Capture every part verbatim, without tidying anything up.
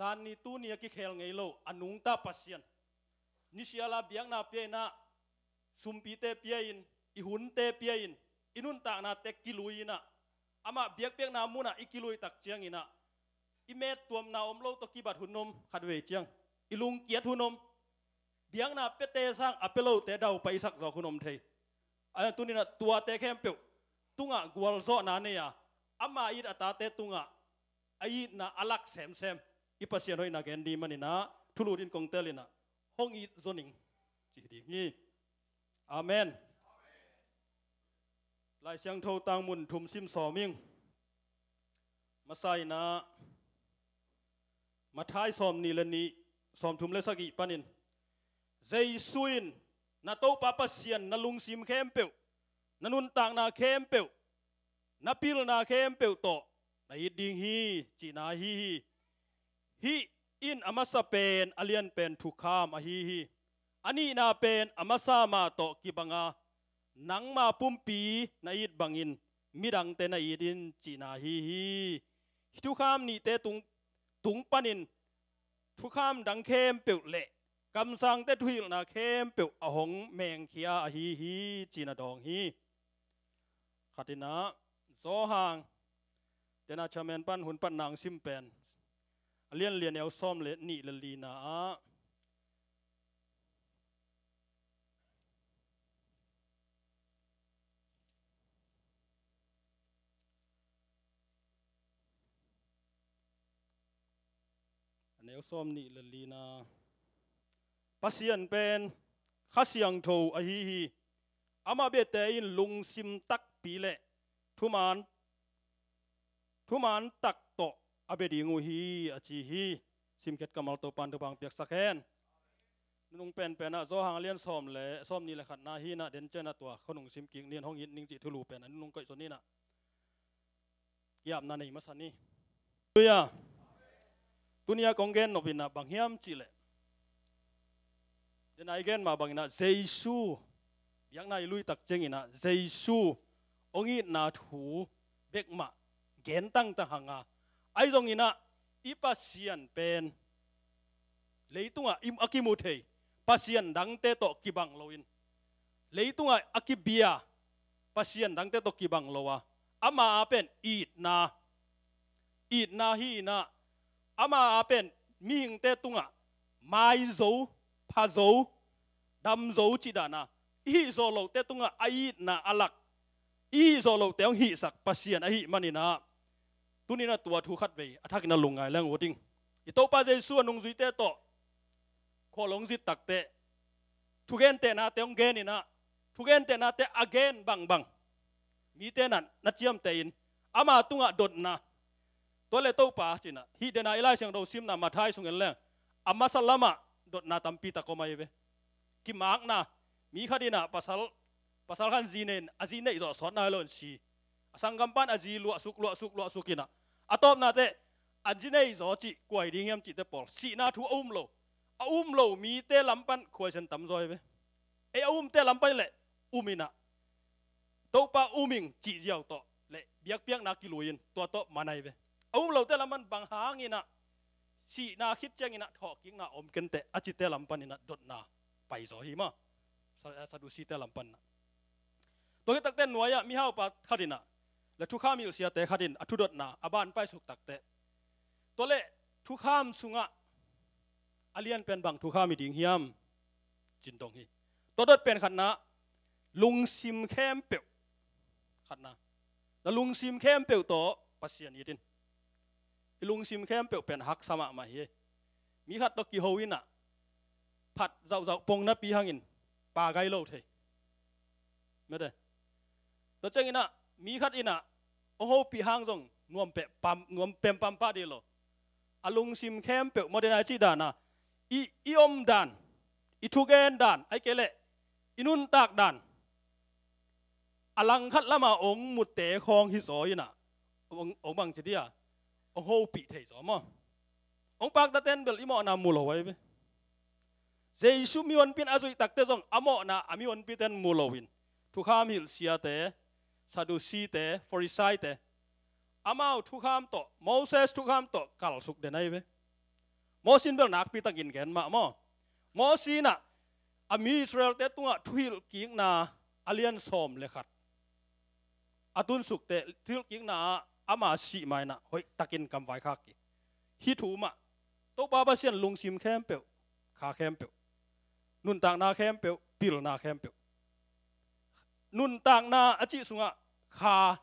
Zanni tuni a kikhel ngei lo a nungta Pasian, nisiala biakna pia in ah, sumpite pia in, i hunte pia in, i nuntaknate kilui in ah, amah biakpiakna munah i kilui tak ciangin ah, i mettuamna om lo tawh kibat hun om, khatvei ciang i lungkiat hun om, biakna piate sang a pia lote daupai sak zawk hun om thei. A tuni in ah tuate khempeuh tungah gualzawhna nei a, ama it a tate tungah a itna a lak semsem i Pasian hoihna gen ding manin ah, thulu dingin kong tel in ah, hong it zaw ning ci ding hi. Amen. Lai Siangtho tang mun thum sim sawm ing. Masa in ah, Matthai sawmnih le nih, sawmthum le sagih panin, Jesu in, "Na Topa Pasian na lungsim khempeuh, na nuntakna khempeuh, na pilna khempeuh tawh na it ding hi," cihna ahi hi. Hih in a masa pen a lian pen thukham ahi hi. A nihna pen a masa mah tawh kibang a, "Nangma pumpi na it bangin midangte na it in," cihna ahi hi. Hih thukham nihte tung, tung panin thukham dang khempeuh le kamsangte thuhilhna khempeuh a hong mengkhia ahi hi, ci-in a dawng hi. Khat in ah, Johan, tena chamen pan hun pat nang sim pen, a lian lian, neu sawm le nih le lina ah, a neu sawm nih le lina, Pasian pen Kha Siangtho ahi hi. Amah biate in lungsim takpi le thuman, thuman tak tawh a bia ding uh hi, a ci hi. Simkhiat kammal Topa'n thupha piaksak hen. Nunung penpen ah Johan lian sawm le, sawm nih le khatna hi in ah, den ciang ah tua khuanung sim kik ning, hong it ning cih thulu pen a nunung koih zaw ni in ah, kiapna nei masa ni. Halleluiah. Tuni a kong gen nop in ah bang hiam cih leh, den a i gen mah bangin ah Jesu, biakna i lui tak ciangin ah Jesu hong itna thu bek mah gen tangtang hang a, ahi zongin ah i Pasian pen leitungah i, a kimu thei Pasian dangte tawh kibang loin, leitungah a kibia Pasian dangte tawh kibang lo a, ama a pen itna, itna hi in ah, ama a pen mihingte tungah maizo, phazo, damzo cih dan a, i hih zawh lohte tungah a itna a lak, i hih zawh lohte hong hihsak Pasian ahih manin ah, tuni in ah tua thu khatvei a thakin ah lungngai leng uh ding. I Topa Jesu a nungzuite tawh khual hong zit takteh, thugentehnate hong gen in ah, thugentehnate a gen bangbang mite in ah na ciamteh in, ama tungah dotna, tua leh Topa ci-in ah, hih den a i Lai Siangtho simna Matthai sung en leng, a masa lamah dotna tampi tak om ahi ve. Kimakna, mi khat in ah pasal, pasal khat in zi nei in, a zi neih zawh sawt nai lo in si. A sanggam pan a zi luahsuk, luahsuk, luahsuk in ah, a tawpna teh a zi neih zaw cih kua hi ding hiam cih teh pawl, sihna thu a um lo, a um lo mite lam pan khuaisian tam zaw hi ve. Ei a umte lam pan leh um in ah, Topa um ing cih ziau tawh leh biakpiakna kilui in tua tawh man ahi ve. A um lote lam pan bang hangin ah sihna khit ciangin ah thawhkikna om ken teh a cite lam panin ah dotna pai zaw hi maw. Sa-, Sadusite lam panin ah. Tua khit takteh nuai-ah mihaupa khat in ah, le thukham hilh siate khat in a thudotna a ban paisuk takteh, tua leh thukham sungah a lianpen bang thukham hi ding hiam, ci-in dong hi. Tua dot pen khatna, lungsim khempeuh. Khatna, na lungsim khempeuh tawh Pasian it in. I lungsim khempeuh pen haksa mahmah hi. Mi khat tawh kiho in ah, phat zauhzauh pong napi hangin pa gai lo thei. Mete. Tua ciangin ah mi khat in ah hong hopih hang zong nuam peh pam, nuam pempam pah dih lo. A lungsim khempeuh, modern a i cih dan a, i, i om dan, i thugen dan, ahih kei leh i nuntak dan, a langkhat lama hong mutte khawng hi zaw in ah, hong, hong bangci dih a, hong hopih thei zaw maw. Hong paktaten bel i mawhna mu lo ahi ve. Jesu mihonpi in a zuih takte zong a mawhna a mihonpiten mu loin, thukham hilh siate, Sadusite, Farisaite, amau thukham tawh, Moses thukham tawh kalsuk den ahi ve. Moses in bel nakpi takin gen mah maw. Moses in ah a mi Israelte tungah thuhilhkikna a lian sawm le khat a tunsukte, thuhilhkikna ah ama sih ma in ah hoih takin kamvaikhak kik. Hih thu mah, Topa Pasian lungsim khempeuh, kha khempeuh, nuntakna khempeuh, pilna khempeuh. Nuntakna a cih sungah kha,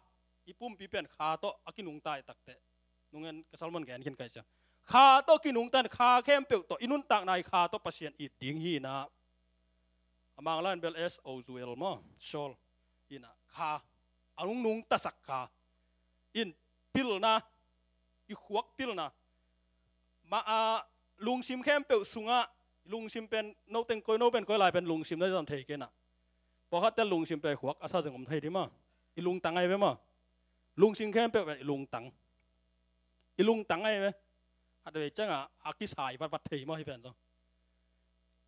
i pumpi pen kha tawh a kinungta i takte, nungen ka sermon gen khin ka hih ciang, kha tawh kinungta in kha khempeuh tawh, i nuntakna i kha tawh Pasian it ding hi in ah, a Mangkam lain bel S O U L maw, soul, in ah kha, a nungnungtasak kha. In pilna, i khuak pilna. Ma, a, lungsim khempeuh sungah, lungsim pen, no teng koi, no pen koi lai pen lungsim na zam thei kei in ah. Pawlkhatte lungsim pen i khuak a sa zeng om thei dih maw. I lungtang ahi ve maw. Lungsim khempeuh pen i lungtang. I lungtang ahi ve. Khatvei ciangah a kisai vatvat thei maw hih pen zong.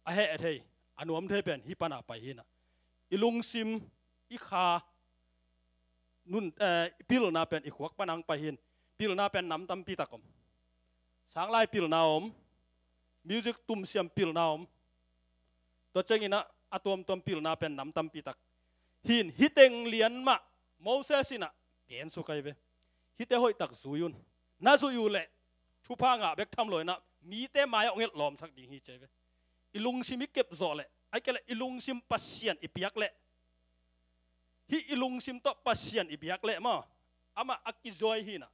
A heh thei, a nuam thei pen hih pana pai hi in ah. I lungsim, i kha, nun, eh, pilna pen i khuak pana hong pai hi in. Pilna pen nam tampi tak om. Sanglai pilna om, music tumsiam pilna om. Tua ciangin ah a tuamtuam pilna pen nam tampi tak hi in, hih teng lian mah Moses in ah gensuk ahi ve. Hihte hoih tak zui un. Na zuih uh leh thupha ngah bek tham lo in ah mite mai-ah hong etlawmsak ding hi ci ahi ve. I lungsim i kep zawh leh, ahih kei leh i lungsim Pasian i piak leh, hih i lungsim tawh Pasian i biak leh maw, amah a kizuai hi in ah.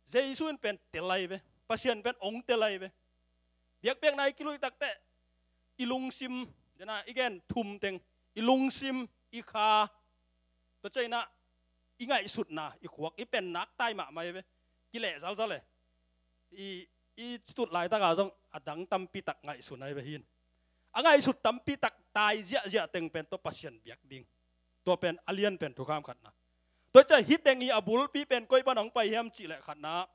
Jesu in pen tel ahi ve. Pasian pen hong tel ahi ve. Biakpiakna i kiluih takte, i lungsim, dena i gen thum teng, i lungsim, i kha, tua ciangin ah i ngaihsutna, i khuak, i pen naktai mahmah ahi ve. Kileh zalzal e. I, i citut laitak ah zong a dang tampi tak ngaihsun ahi ve hi in. A ngaihsut tampi tak tai ziahziah teng pen tawh Pasian biak ding. Tua pen a lian pen thukham khatna. Tua ciah hih teng hi a bulpi pen koi pana hong pai hiam cih leh khatna,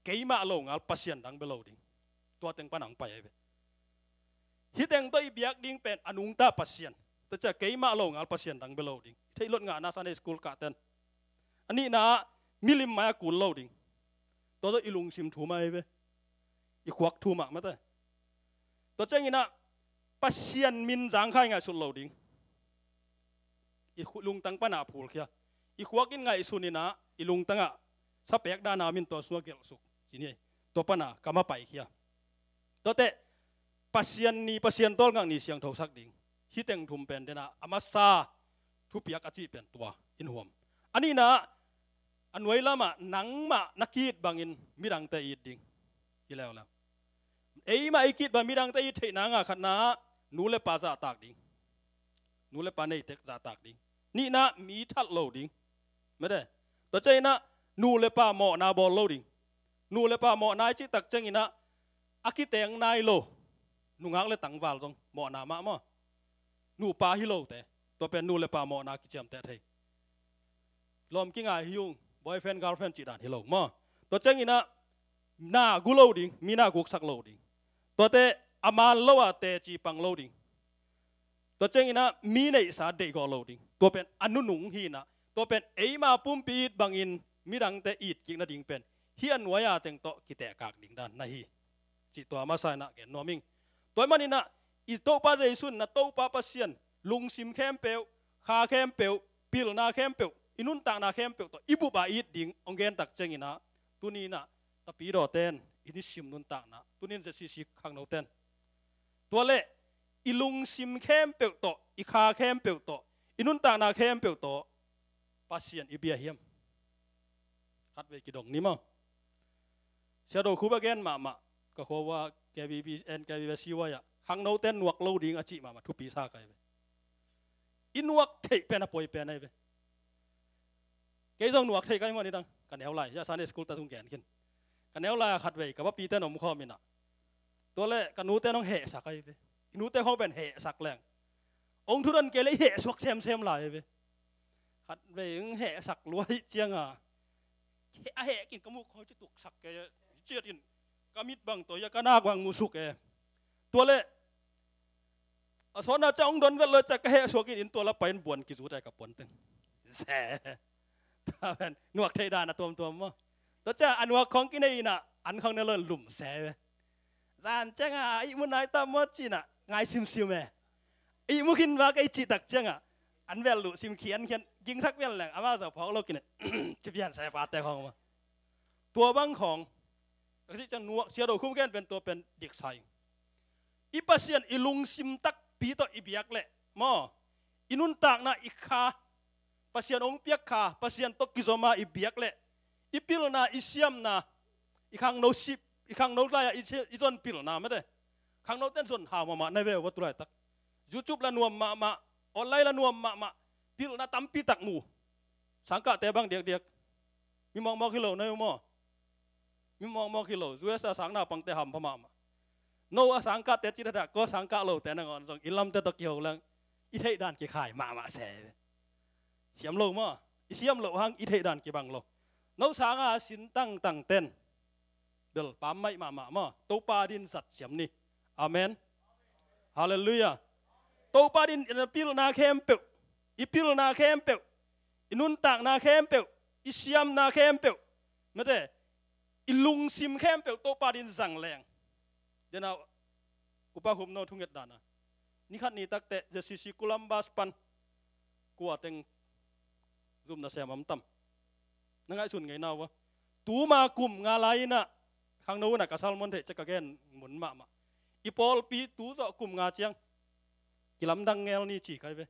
keimah lo ngal Pasian dang bia lo ding. Tua teng pana hong pai ahi ve. Hih teng tawh i biak ding pen a nungta Pasian. Tua ciah keimah lo ngal Pasian dang bia lo ding. I theih lot ngahna Sunday school kahten. A nihna ah milim mai-ah kul lo ding. Tua tawh i lungsim thu mah ahi ve. I khuak thu mah mate. Tua ciangin ah Pasian min zangkhai ngaihsut lo ding. I khu-, lungtang pana phulkhia. I khuak in ngaihsun in ah, i lungtangah sapek dana min tua sungah gelhsuk. Ci ni, tua pana ka ma paikhia. Tuate, Pasian ni, Pasian tawlngak ni siangthosak ding. Hih teng thum pen dena a masa thupiak a cih pen tua in huam. A nihna, a nuai lamah nangmah na ki-it bangin midangte it ding. Hi leuleu. Eimah i ki-it bang midangte it theihna ngah khatna, nu le pa zahtak ding. Nu le pa neitek zahtak ding. Nihna, mi that lo ding. Mete. Tua ciangin ah nu le pa mawhna bawl lo ding. Nu le pa mawhna i cih tak ciangin ah a kiteng nai lo nungak le tangval zong mawhna mah maw. Nupa hi lote, tua pen nu le pa mawhna kiciamteh thei. Lawm kingai hi ung, boyfriend girlfriend cih dan hi lo maw. Tua ciangin ah na gu lo ding, mi na guksak lo ding. Tuate a man lo a teci pang lo ding. Tua ciangin ah mi neihsa deihgawh lo ding. Tua pen a nunung hi in ah, tua pen eima pumpi it bangin midangte it kik nading pen hih a nuai-a teng tawh kitehkak ding dan na hi. Cih tua masa in ah gen nuam ing. Tua ahih manin ah i Topa Jesu in, na Topa Pasian, lungsim khempeuh, kha khempeuh, pilna khempeuh, i nuntakna khempeuh tawh i bup a it ding hong gen tak ciangin ah, tuni in ah tapidawte in i nisim nuntakna, tuni in Z C C khangnote in, tua leh i lungsim khempeuh tawh, i kha khempeuh tawh, i nuntakna khempeuh tawh Pasian i bia hiam? Khatvei kidong ni maw. Sia Do Khup a gen mahmah, ka khua uh a K B B C Y ah Khangnote nuak lo ding a cih mahmah thupi sa kai ve. I nuak theih pen a poi pen ai ve. Kei zong nuak theih kai mah nidang ka neu lai, ya Sunday school ta tung gen khin. Ka neu lai a khat vei ka papite na om khawm inah, tua le ka nute nong hehsak ai ve. I nute khawng pen hehsak leng ong thudon kei le i hehsuak semsem lai ai ve. Khat vei ong hehsak luai cianga a heh kin ka muk khawng ci tuksak kei, ciat in ka mit bang tawi a ka nak bang musuk e. Tua le a sawtna ciang ong don vet lo ciang ka hehsuak in inn tua la pai in buan kizut ai ka puan teng. Se. Tua pen nuak theih dan a tuamtuam maw? Tua ciang a nuak khawng kinei inah an khawng ne lo in lum se ve. Zan cianga a ihmu nai ta maw cinah ngai simsim e. Ihmu khin va kei cihtak cianga an vel luh sim khiankhian gingsak pian leng amau zah phawk lo kinah ci pian se pate khawng maw? Tua bang khawng ka cih ciang nuak sia do khum khen pen tua pen diksa ing. I Pasian i lungsim takpi tawh i biak leh maw, i nuntakna i kha, Pasian hong piak kha, Pasian tawh kizoma i biak leh i pilna, i siamna, i khangno sip, i khangno lai-ah i si-, i zon pilna mate. Khangnote zon hau mahmah na ve uh a tulaitak. YouTube la nuam mahmah, online la nuam mahmah, pilna tampi tak mu. Sangkahte bang diakdiak. Mi mawkmawk hi lo na uh maw? Mi mawkmawk hi lo, U S a sang naupangte hampha mahmah. No a sangkahte cih taktak ko sangkah lote nangawn zong i lamte tawh kiho leng i theih dan kikhai mahmah se. Siam lo maw? I siam loh hang i theih dan kibang lo. No sanga a sin tangtangten bel pammaih mahmah maw? Topa din zat siam ni. Amen. Halleluiah. Topa din i pilna khempeuh, i pilna khempeuh, i nuntakna khempeuh, i siamna khempeuh mate, i lungsim khempeuh Topa din zang leng. Dena Upa Khum No thunget dana, nikhat ni takte Z C C Columbus pan kua teng zumna sem om tam? Na ngaihsun ngei na uh a, tuma kum nga lai inah khangno unah ka sermon theih ciah ka gen mun mahmah. I pawlpi tu zawh kum nga ciang kilamdang ngel ni ci kai ve.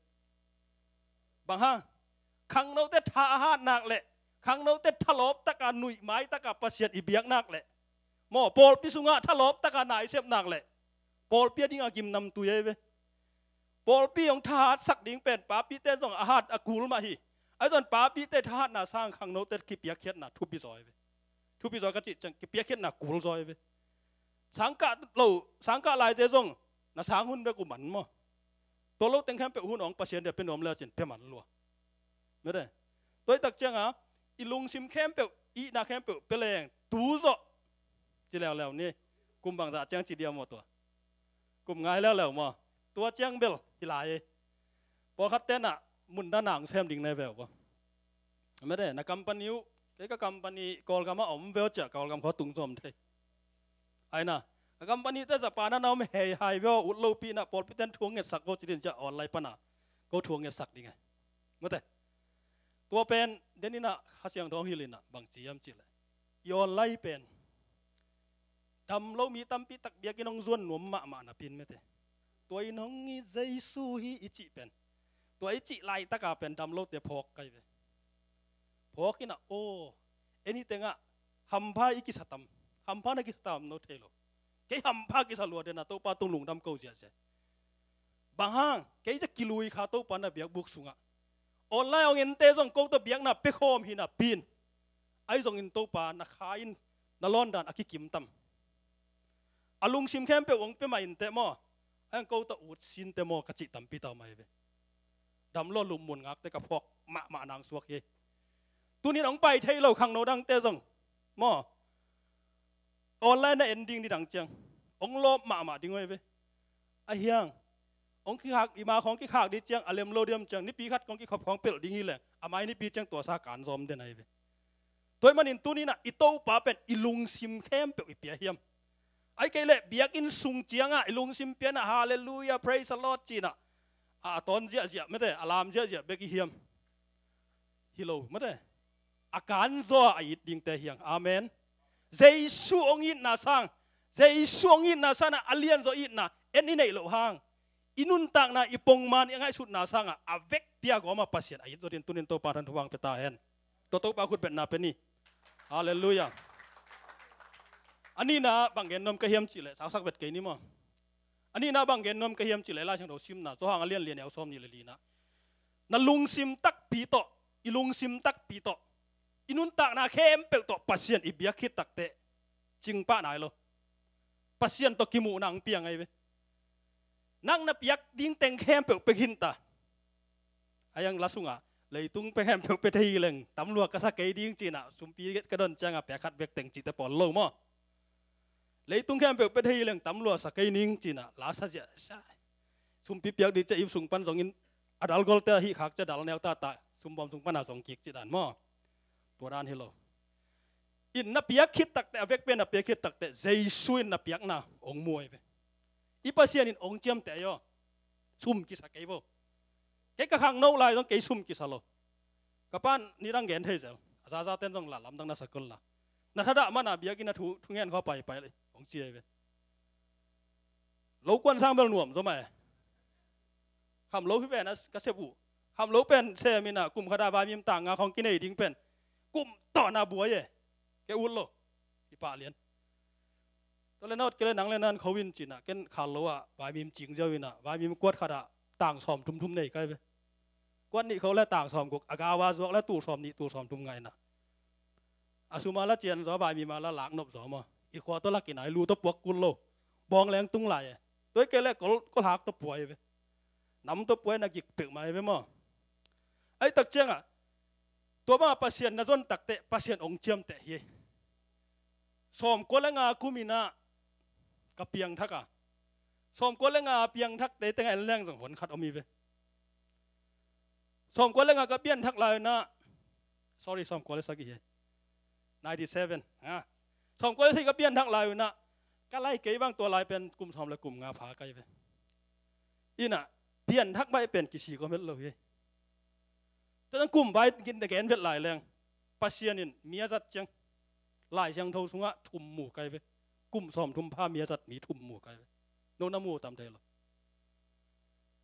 Bang hang? Khangnote tha a hat nak leh, khangnote thalawp taka nuih mai taka Pasian i biak nak leh, maw, pawlpi sungah thalawp taka na i sep nak leh pawlpi a dingah gimnam tui ai ve. Pawlpi hong thahatsak ding pen papite zong a hat a kul mah hi. Ahi zong papite thahatna sang khangnote kipiakkhiatna thupi zaw ai ve. Thupi zaw ka cih ciang kipiakkhiatna kul zaw ai ve. Sangkah lo, sangkah laite zong na sang hun bek uh man maw? Tua lo teng khempeuh hun awng Pasian dia pia nuam le cin pia man lua. Mete. Tua i tak cianga i lungsim khempeuh, i itna khempeuh pia leng tu zawh ci leuleu ni. Kum bangzah ciang ci dia maw tua? Kum ngai leuleu maw? Tua ciang bel hi lai. Pawlkhat tenah mun dana hong sem ding na hi ve uh. Mete, na company uh, kei ka company Kawlgam ah om ve uh ciah Kawlgam khua tung zawm thei. Aina, ka company te Japan ah na om hei hai ve uh, ut lopi na pawlpi ten thu hong ngetsak ko ci din ciah online pana ko thu hong ngetsak ding e. Mete. Tua pen den inah Kha Siangtho hong hilh inah bang ci hiam cih leh, i online pen dam lo mi tampi tak biakinn hong zuan nuam mahmah napi in mete. Tua in hong i Jesu hi i cih pen, tua i cih laitaka pen dam lote phawk kai ve. Phawk inah aw, en hi tengah hampha i kisa tam, hampha na kisa tam no thei lo. Kei hampha kisa lua dena Topa tung lungdam ko ziahziah. Bang hang, kei zia kilui kha Topa na biakbuk sungah. Online hong ente zong ko tawh biakna pia khawm hi napi in. Ahi zongin Topa na kha in na lawndan a kikim tam. A lungsim khempeuh hong pia mah inteh maw? Ahi hang ko tawh ut sinte maw ka cih tampi tau mai ve. Dam lo lum mun ngakte ka phawk mahmah nang suak hi. Tunin hong pai thei lo khangno dangte zong maw? Online na en ding ni dang ciang hong lawp mahmah ding uh hi ve. Ahi hang hong kikhak, i ma khawng kikhak ding ciang a lem lo diam ciang nipi khat kong kikhop khawng pelh ding hi leng a mai nipi ciang tuasa kan zawm den ahi ve. Tua ahih manin tuninah i Topa pen i lungsim khempeuh i pia hiam? Ahi kei leh biakinn sung ciangah i lungsim pianah Hallelujah, praise the Lord cinah a tawn ziahziah mete, a lam ziahziah bek i hiam? Hi lo mete. A kanzaw a it dingte hiang. Amen. Jesu hong itna sang, Jesu hong itna sangah a lianzaw itna en i neih loh hang i nuntakna, i pongman, i ngaihsutna sangah a vekpi a gawma Pasian a it zaw ding tunin Topa than thupha pia ta hen. Tua Topa khutbetna pia ni. Halleluiah. A nihna bang gen nuam ka hiam cihleh sausak vet kei ni maw? A nihna bang gen nuam ka hiam cih leh Lai Siangtho simna Johan a lian li, a neu sawm nih le lina, na lungsim takpi tawh, i lungsim takpi tawh, i nuntakna khempeuh tawh Pasian i biak khit takteh cingpah nai lo. Pasian tawh kimuhna hong piang ahi ve. Nang na piak ding teng khempeuh pia khin ta. A yang la sungah, leitung pia khempeuh pia thei hi leng tam lua ka sa kei ding ci-in ah, sumpi ka don ciangah pia khat bek teng cihte pawl lo maw. Leitung khempeuh pia thei hi leng tam lua sa kei ning ci-in ah la sa ziahziah. Sumpi piak ding ci-a inn sung pan zong in, a dal golte ahih khak ciang dal neu tata, sumbawm sung pan a zong kik cih dan maw. Tua dan hi lo. In na piak khit takteh, a vekpi-a na piak khit takteh Jesu in na piakna hong mu ahi ve. I Pasian in hong ciamteh ahi aw. Sum kisa kei vo. Kei ka khangno lai zong kei sum kisa lo. Ka pa'n nidang gen thei zel. A zazate'n zong la lamdang na sa kul la. Na thadah man a biakinn a thu, thungen khawng paipai le hong ci ahi ve. Lo kuan sang bel nuam zaw mah e. Khamlo hi ven a ka sep uh. Khamlo pen sem in ah kum khat a vaimim tang nga khawng kinei ding pen kum tawh na buai e. Kei ut lo. Kipah lian. Tua leh na ut kei leh nang leh nan kho in ci-in ah, ken khallo ah vaimim cing ziau in ah, vaimim kuat khat ah tang sawm thum thum nei kai ve. Kuat nih kho leh tang sawm guk, a gau a zuak leh tul sawm nih, tul sawm thum ngah in ah. A sum a la cian zaw, vaimim a la lak nop zaw maw. I khua tawh lak in ah, i lu tawh puak kul lo. Bawng leng tung lai e. Tua hi kei leh kol, kol hak tawh pua hi ve. Nam tawh pua in ah gik peuhmah hi ve maw. Ahih tak ciangah, tua bangah Pasian na zon takteh Pasian hong ciamteh hi. Sawmkua leh nga kum in ah ka piangthak a, sawmkua leh nga piangthakte teng ah en leng zong hon khat om hi ve. Sawmkua leh nga ka pianthak lai un ah, sorry, sawmkua leh sagih hi. Ninety seven. Ha. Sawmkua leh sagih ka pianthak lai un ah, ka lai kei bang tua lai pen kum sawm leh kum nga pha kai ve. In ah, pianthak baih pen kisik om het lo hi. Tua zong kum vai gen vet lai leng, Pasian in mi a zat ciang Lai Siangtho sungah thum mu kai ve. Kum sawm thum pha mi a zat mi thum mu kai ve. No na mu tam thei lo.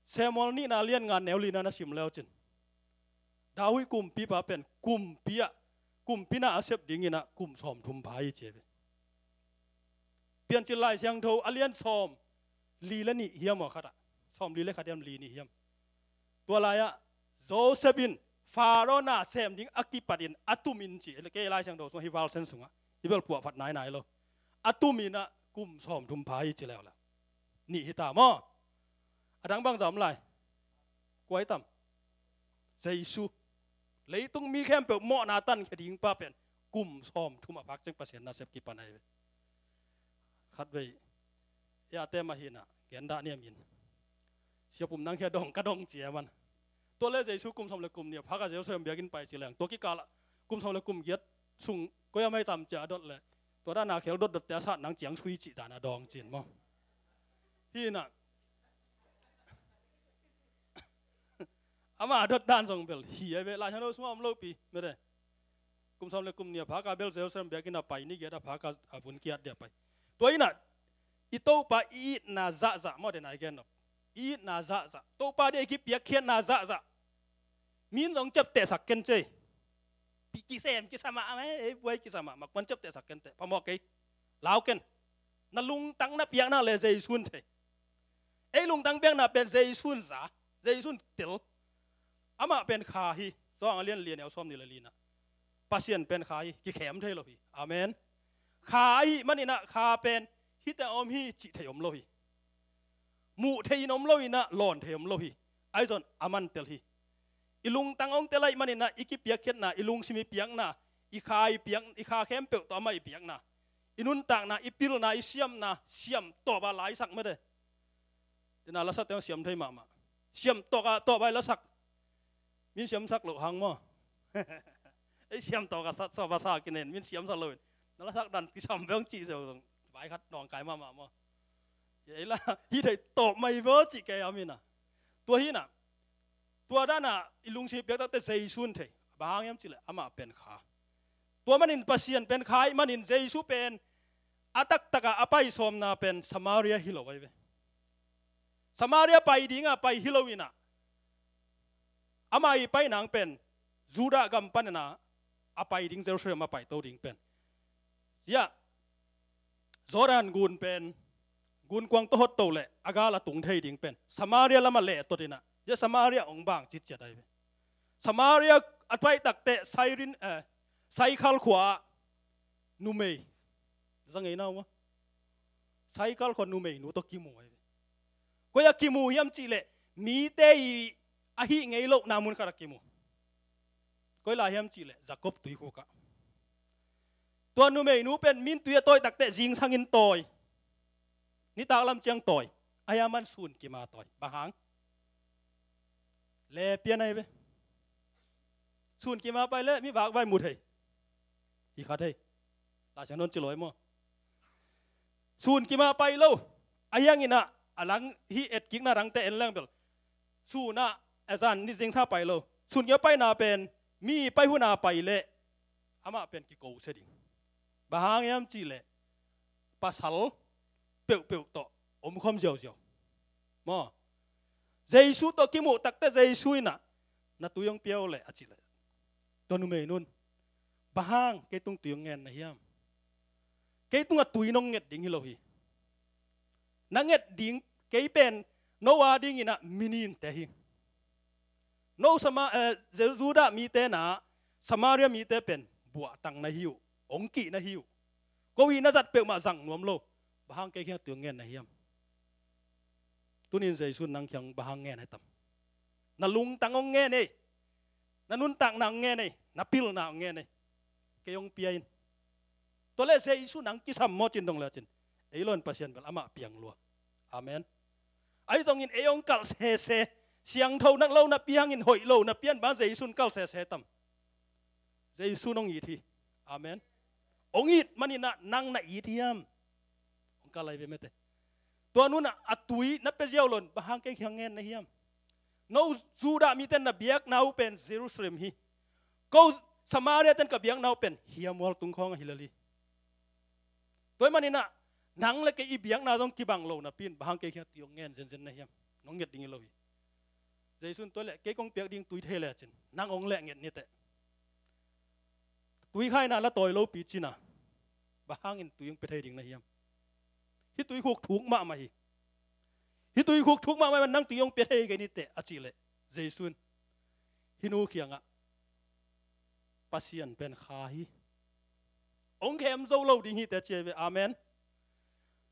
Samuel nihna lian nga neu lina na sim leu cin, David kumpipa pen kumpi ah, kumpi na a sep ding in ah kum sawm thum pha hi ci ve. Piancil Lai Siangtho a lian sawm li leh nih hiam aw khat ah. Sawm li leh khat hiam, li nih hiam. Tua lai-ah Joseph in Pharaoh na sem ding a kipat in a tum in ci, kei Lai Siangtho sungah, hih Val Sen sungah, hih bel puahphat nainai lo. A tum in ah kum sawm thum pha hi ci leuleu. Nih hi ta maw. A dang bang za om lai. Kua hi tam? Jesu. Leitung mi khempeuh mawhna tankhia ding pa pen kum sawm thum a phak ciang Pasian nasep kipan ahi ve. Khatvei, ya te mah hi in ah, gen dah niam in. Sia Pum nang khia dong, ka dong ci a man. Tua leh Jesu kum sawm leh kum nih a phak a Jerusalem biakinn pai ci leng, tua kikal ah kum sawm leh kum giat sung koi a mai tam ci a dot leh, tua dan a khel dotdotte a sat nang ciang sui cih dan a dawng ci-in maw. Hi in ah, amah a dot dan zong bel hi ahi ve, Lai Siangtho sungah om lopi mete. Kum sawm leh kum nih a phak a bel Jerusalem biakinn a pai, ni giat a phak a, a vun kiat dia pai. Tua in ah, i Topa i itna zahzah maw, den a i gen nop. I itna zahzah, Topa dia i kipiakkhiatna zahzah. Min zong ciaptehsak ken cei. Pi kisem kisa mahmah, ei buai kisa mahmah, kuan ciaptehsak ken teh, phamawh kei. Lau ken. Na lungtang na piakna leh Jesu in thei. Ei lungtang piakna pen Jesu in za, Jesu in tel. Amah pen kha hi. Johan a lian li, a neu sawm nih leh lina. Pasian pen kha hi, kikhem thei lo hi. Amen. Kha ahih manin ah kha pen hihte om hi cih thei om lo hi. Muh thei in om lo in ah, lawn thei om lo hi. Ahi zong aman tel hi. I lungtang hong tel ahih manin ah, i kipiakkhiatna, i lungsim i piakna, i kha i piak, i kha khempeuh tawh amah i piakna, i nuntakna, i pilna, i siamna, siam tawp a laisak mete. Dena lasakte hong siam thei mahmah. Siam tawp a, tawp a i lasak. Min siamsak loh hang maw. Ei siam tawp a sat, sawp a sa kinen, min siamsak loin. Na lasak dan kisam beng cih zeu zong. Vai khat nawngkai mahmah maw. Ei la, hih thei tawp mai vo cih kei a min a. Tua hi in ah. Tua dan a i lungsim piak takte Jesu in thei. Bang hang hiam cih leh amah pen kha. Tua manin Pasian pen kha ahih manin Jesu pen a taktak a a pai sawmna pen Samaria hi lo ahi ve. Samaria pai ding a pai hi lo in ah, ama i pai nang pen Judah gam panin ah a pai ding, Jerusalem a paito ding pen, ya, Jordan gun pen gunkuang tawh hotto leh a gal a tung thei ding pen Samaria lamah lehtot inah, zia Samaria hong bang citciat ahi ve. Samaria a pai takteh Sairin, eh, Saikhal khua ah numei, za ngei na uh maw? Saikhal khua numeinu tawh kimu ahi ve. Koi a kimu hiam cihleh mite i ahih ngei lohna mun khat a kimu. Koi lai hiam cihleh Jakob tuikhuk ah. Tua numeinu pen min tui a tawi takteh zingsang in tawi. Nitak lam ciang tawi. Ahi a man sun kim a tawi. Bang hang? Le pian ahi ve. Sun kim a pai leh mi vak vai mu thei. Hi kha thei. Lai Siangtho in ci lo hi maw? Sun kim a pai lo. Ahi hang inah a lang hih etkikna dangte en leng bel sun ah, a zan ni zingsang a pai lo. Sun kim a paina pen mi pai hun a pai leh amah pen kiko sia ding. Bang hang hiam cihleh pasal peuhpeuh tawh omkhawm ziauziau. Maw? Jesu tawh kimuh takteh Jesu inah, "Na tui hong pia uh leh," a cih leh, tua numeinu in, "Bang hang kei tung tui hong ngen na hiam? Kei tungah tui nong nget ding hi lo hi. Na nget ding, kei pen no a ding inah mi ninte hi. No Sama-, eh, Ju-, Judah mite na, Samaria mite pen buahtang na hi uh, hong kih na hi uh. Ko hih na zat peuhmah zang nuam lo. Bang hang kei kiang tui hong ngen na hiam?" Tunin Jesu in nang kiang bang hang ngen hiam? Na lungtang hong ngen ei. Na nuntakna hong ngen ei. Na pilna hong ngen ei. Kei hong pia in. Tua leh Jesu nang kisam maw cin dong le cin, ei lo in Pasian bel amah piang lua. Amen. Ahi zongin ei hong kalh sese, siangtho nak lo napi hangin hoih lo napi hangin bang Jesu in kalh sese tam? Jesu in hong it hi. Amen. Hong it manin ah nang na it hiam? Hong kalh lai ve mate. Tua nu in ah a tui na pia ziau lo in bang hang kei kiang ngen na hiam? No Judah mite in na biakna uh pen Jerusalem hi. Ko Samaria ten ka biakna uh pen hiamhual tung khawng ahi lel hi. Tua ahih manin ah nang le kei i biakna zong kibang lo napi in bang hang kei kiang tui hong ngen zenzen na hiam? Nong nget ding hi lo hi. Jesu in tua leh kei kong piak ding tui thei le cin, nang hong leh nget ni teh. Tui khaina la tawi lopi cin a, bang hangin tui hong pia thei ding na hiam? Hih tuikhuk thuk mahmah hi. Hih tuikhuk thuk mahmah hi, nang tui hong pia thei kei ni teh a cih leh, Jesu in hih nu kiangah, "Pasian pen kha hi. Hong khem zo lo ding hi teh," ci ahi ve. Amen.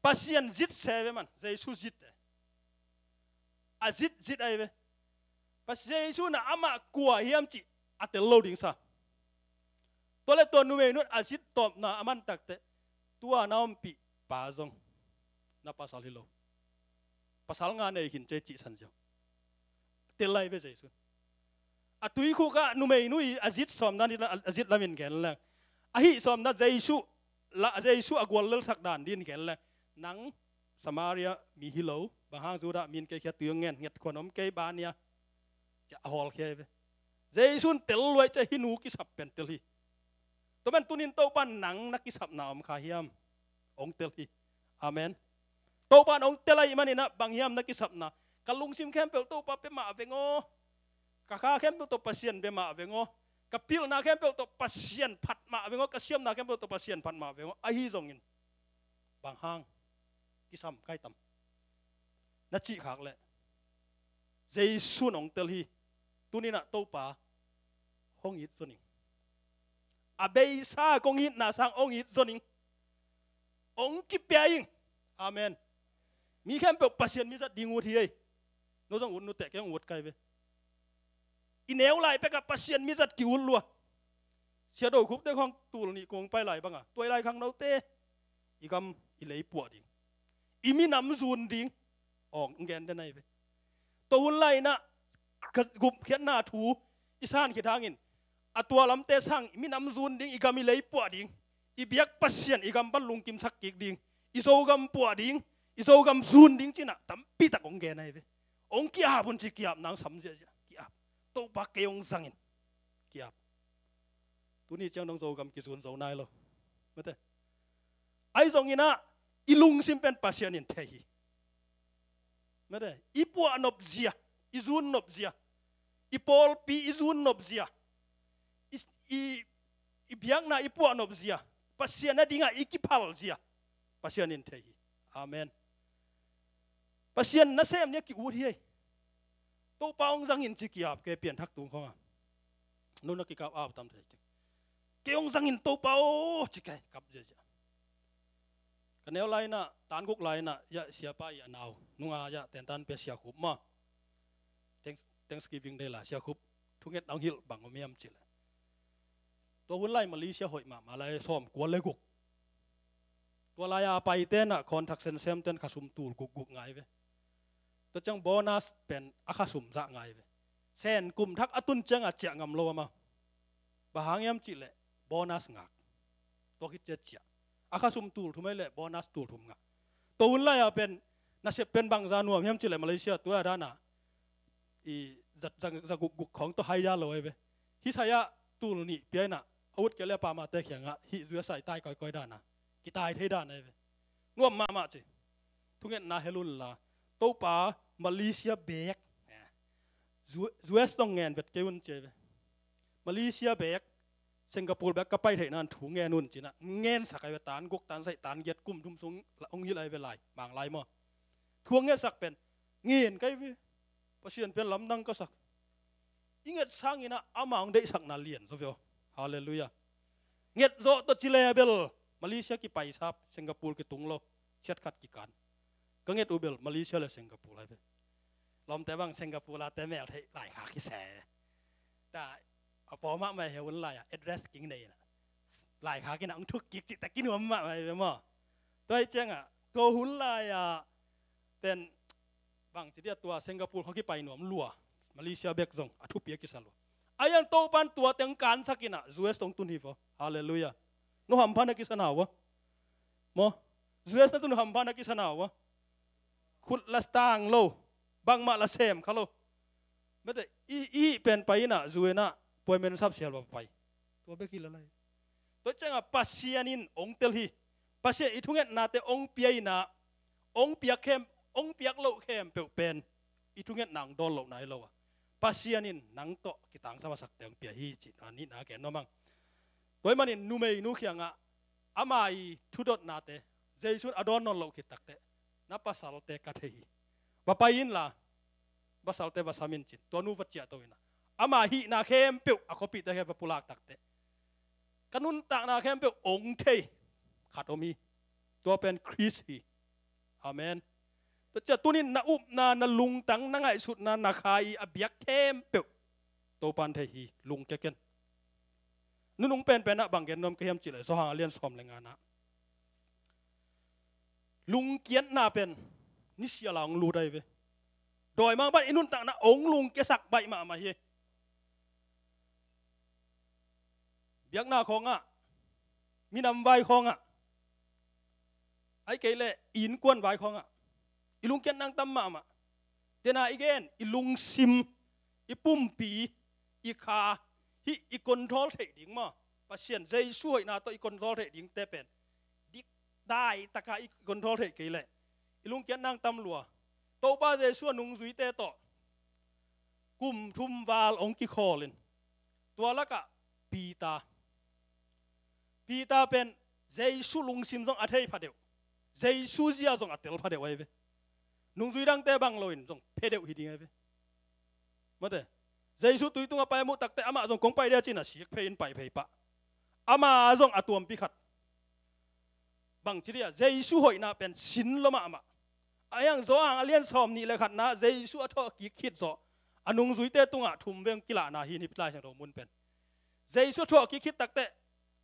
Pasian zit se ve man, Jesu zit teh. A zit zit ahi ve. Pasian, Jesu in ah amah kua hiam cih a tel lo ding sa. Tua leh tua numeinu in a zit tawpna a man takteh, "Tua na ompih pa zong na pasal hi lo. Pasal nga nei khin ci ei," cih san ziau. Tel lai ve Jesu in. A tuikhuk ah numeinu i a zit sawm dan a zit lamin gen leng, a hih sawm dan Jesu la, Jesu a guallelsak dan dingin gen leng, "Nang Samaria mi hi lo, bang hang Judah mi in kei kiang tui hong ngen, nget khuan om kei bang hia?" ci a hawlkhia hi ve. Jesu in tel luai ci a hih nu kisap pen tel hi. Tua man tunin Topa in nang na kisapna om kha hiam? Hong tel hi. Amen. Topa in hong tel ahih manin ah bang hiam na kisapna? Ka lungsim khempeuh Topa pia mah veng aw. Ka kha khempeuh tawh Pasian bia mah veng aw. Ka pilna khempeuh tawh Pasian phat mah veng aw. Ka siamna khempeuh tawh Pasian phat mah veng aw. Ahi zongin bang hang kisam kai tam? Na cih khak leh, Jesu in hong tel hi. Tunin ah Topa, hong it zo ning. A beisa kong itna sang hong it zo ning. Hong kipia ing. Amen. Mi khempeuh Pasian mi zat ding ut hi ei. No zong ut nuteh, kei hong ut kai ve. I neu lai pekah Pasian mi zat ki-ut lua. Sia Do Khup te khawng tul nih kong pai lai bangah, tua i lai khangnote i gam i lei puah ding, i minam zun ding. Aw, hong gen den ahi ve. Tua hun lai-in ah ka gupkhiatna thu i san khit hangin, a tua lamte sang i minam zun ding, i gam i lei puah ding, i biak Pasian i gam pan lungkimsak kik ding, i Zogam puah ding, i Zogam zun ding ci-in ah tampitak hong gen ahi ve. Hong ki-ap un ci, ki-ap nang sam ziahziah, ki-ap. Topa kei hong zangin, ki-ap. Tuni ciang dong Zogam kizun zo nai lo. Mate. Ahi zongin ah i lungsim pen Pasian in thei hi. Mate. I puah nop zia, i zun nop zia, i pawlpi i zun nop zia, i, i, i biakna i puah nop zia, Pasian a dingah i kiphal zia, Pasian in thei hi. Amen. Pasian nasem ni a ki-ut hi ei. Topa hong zangin ci ki-ap kei pianthak tung khawng a. Nuna kikap ap tam thei kei. Kei hong zangin Topa aw ci kei kap ziazia. Ka neu lai inah, tan guk lai inah, ya siapa i a nau nunga ya tentan pia Sia Khup maw. Thanks-, Thanksgiving Day la Sia Khup thunget nong hilh bang om hiam cih leh, tua hun lai Malaysia hoih mahmah lai, sawm kua le guk. Tua lai-a paite inah contract semsem ten khasum tul gukguk ngai ve. Tua ciang bonus pen a khasum zah ngai ve. Sen kum thak a tun ciangah ciah ngam lo a maw. Bang hang hiam cih leh bonus ngak. Tua khit ciah ciah. A khasum tul thum ei leh bonus tul thum ngak. Tua hun lai-a pen nasep pen bangza nuam hiam cih leh Malaysia tua dana i za, za, za gukguk khawng tawh hai za lo ei ve. Hih sai-ah tul nih pia inah a ut kei leh a pamate khiangah hih zui a sai tai kawikawi dana kitai thei dana ei ve. Nuam mahmah ci. Thungetna hel unla, Topa Malaysia beek, U-, U S dong ngen vet kei un ci ei ve. Malaysia beek, Singapore beek ka pai theihna thu ngen un cinah ngensak ei ve. Tan guk, tan sagih, tan giat, kum thum sung hong hilh ei ve lai, Mang lai maw. Thu a ngetsak pen ngen kei ve. Pasian pen lamdang ka sak. I nget sanginah ama hong deihsakna lian zaw ve aw. Halleluiah. Nget zawh tawh ci le bel Malaysia kipaisap, Singapore kitung lo, siat khat kikan. Ka nget uh bel Malaysia le Singapore lai ve. Lawmte bang Singapore late mel theih laikhak hi se. Ta a pawmah mai he hun lai-ah address king nei inah laikhak inah hong thuk kik cihte kinuam mah mai ve maw. Tua hi ciangah tua hun lai-ah pen bangci dia tua Singapore khawng kipai nuam lua, Malaysia bek zong a thupi a kisa lua. A iang Topan tua teng kansak inah U S tong tun hi vaw. Halleluiah. No hampha na kisa na vaw. Maw? U S na tun hampha na kisa na vaw. Khut la tang lo. Bangmah la sem kha lo. Mete i, i pen pai inah U S na puai men sap sial va pai. Tua bek hi la lai. Tua ciangah Pasian in hong tel hi. Pasian i thungetnate hong pia inah, hong piak khem, hong piak loh khempeuh pen i thungetna hong dawn lohna hi lo a, Pasian in nang tawh kitangsam a sakte hong pia hi cihna nihna gen nuam ang. Tua ahih manin numeinu khiangah ama i thudotnate Jesu in a dawn nawn loh khit takteh, na pasalte ka thei hi. Va pai inla, pasalte va sam in cin, tua nu va ciahto inah, ama hihna khempeuh a khuapihte khempeuh va pulak takteh, ka nuntakna khempeuh ong thei khat om hi. Tua pen Khrist hi. Amen. Tua ciah tunin na upna, na lungtang, na ngaihsutna, na kha i a biak khempeuh Topan thei hi. Lungkia ken. Nunung penpenah bang gen nuam ka hiam cih leh Johan a lian sawm le nganah lungkiatna pen nisial a hong lut ahi ve. Dawimang pan i nuntakna hong lungkiasak baih mahmah hi. Biakna khawngah, minam vai khawngah, ahih kei leh i innkuan vai khawngah i lungkiat nang tam mahmah. Tena i gen, i lungsim, i pumpi, i kha, hih i control theih ding maw, Pasian Jesu hoihna tawh i control theih dingte pen dik dai taka i control theih kei leh i lungkiat nang tam lua. Topa Jesu a nungzuite tawh kum thum val hong kikhawl in, tua lakah Peter, Peter pen Jesu lungsim zong a thei phadeuh, Jesu zia zong a tel phadeuh ahi ve. Nungzui dangte bang loin zong phedeuh hi ding ahi ve. Mate, Jesu tui tungah pai a muh takteh amah zong kong pai dia cin a sik phei in pai phei pah. Ama zong a tuampi khat. Bangci dia Jesu hoihna pen sin lua mahmah. A hiang Johan a lian sawm nih le khatna Jesu a thawh kik khit zawh a nungzuite tungah thum veng kilahna hi, hih Lai Siangtho mun pen. Jesu a thawh kik khit takteh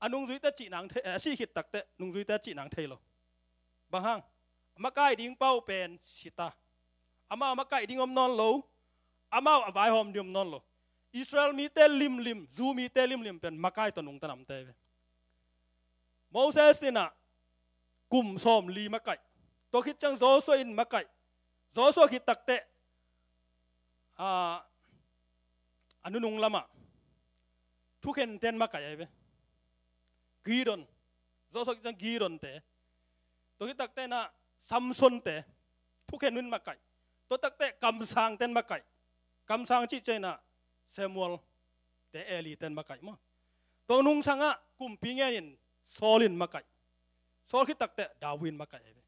a nungzuite cih nang thei, eh, a sih khit takteh nungzuite cih nang thei lo. Bang hang? A makai ding pau pen sita. Amau a makai ding om nawn lo. Amau a vaihawm ding om nawn lo. Israel mite limlim, Jew mite limlim pen makai tawh nungta namte ve. Moses in ah kum sawmli makaih. Tua khit ciang Joshua in makaih. Joshua khit takteh, ah, a nunung lamah thukhenten makaih ahi ve. Gideon. Joshua khit ciang Gideonte. Tua khit takteh in ah Samsonte. Thukhen un makaih. Tua takteh kamsangten makaih. Kamsang cih ciang in ah Samuel te, Eli ten makaih maw. Tua nungsangah kumpi ngenin Saul in makaih. Saul khit takteh David in makaih ahi ve.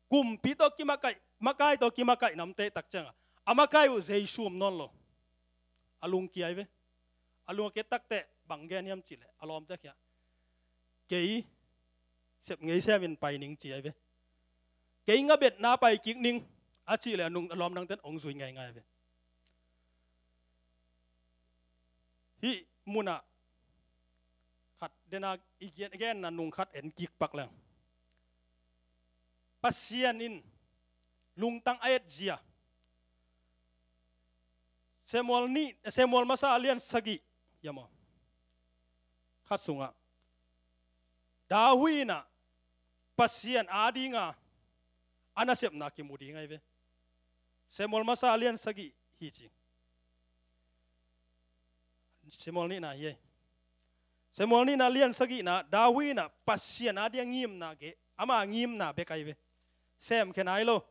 Kumpi tawh kimakaih, makai tawh kimakaih namte tak ciangah a makai uh Jesu om nawn lo. A lungkia hi ve. A lungkia takte bang gen hiam cihleh a lawmte kiangah, kei sep ngei semin pai ning ci ahi ve. Kei ngabetna pai kik ning a cihleh a nung a lawm dangten ong zui ngaingai ve. Hih munah khat dena i gen, genna nung khat en kik pak leng. Pasian in lungtang a etzia. Samuel nih, Samuel masa a lian sagih, ia maw, khat sungah David in ah Pasian adinga a nasepna kimu ding ahi ve. Samuel masa a lian sagih hi ci. Samuel nihna hi ei. Samuel nihna lian sagihna, David in ah Pasian adinga ngimna geh, ama ngimna bek ahi ve. Semkhia nai lo.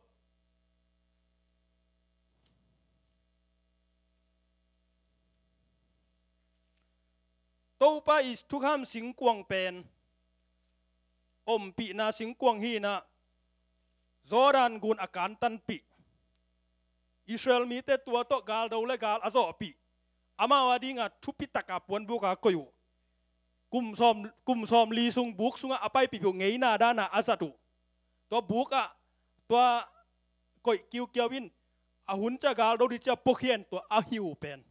Topa i thukham singkuang pen ompihna singkuang hi in ah, Jordan gun a kantanpih, Israel mite tua tawh galdo le gal a zawhpih, amau adinga thupi taka puanbuka koih uh. Kum sawm, kum sawmli sung buk sungah a paipih uh, ngeina dana a zat uh. Tua bukah tua koih kiukiau in a hun cia galdo ding cia puakhian tua a hi uh pen,